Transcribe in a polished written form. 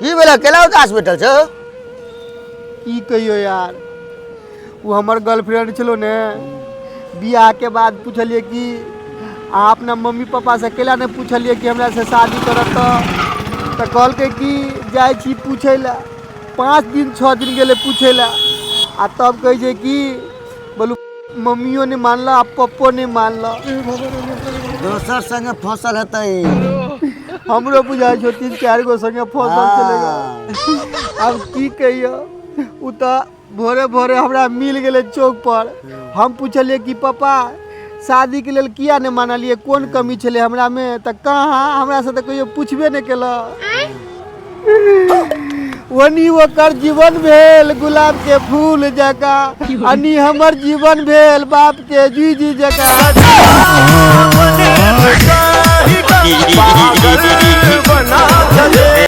की भेलै, केला उदास बैठल छौ? की कहियो यार, ओ हमर गर्लफ्रेंड छलो ने, बियाह के बाद पुछलिए कि अहाँ अपना मम्मी पापा से केला नहि पुछलिए कि हमरा से शादी करत? तऽ कहलकै कि जाइ छी पूछै लए। 5 दिन 6 दिन गेलै पूछै लए आ तब कहै छै कि बोलू मम्मियो नहि मानलक आ पप्पो नहि मानलक। दोसर संगे फसल हेतै। हमरो बुझाइ छौ 3-4 गो संगे फसल चलेगा। आब की कहियो, ओ तऽ भोरे भोरे हमरा मिल गेलै चौक पर। हम पुछलियै कि पापा, शादीके लेल किया नहि मानलियै, कोन कमी छलै हमरामे? तऽ कहाँ, हमरासँ तऽ कहियो पुछबे नहि केलक। ओनी ओकर जीवन भेल गुलाब के फूल जकाँ, अनी हमर जीवन भेल बाप के जी जी जकाँ।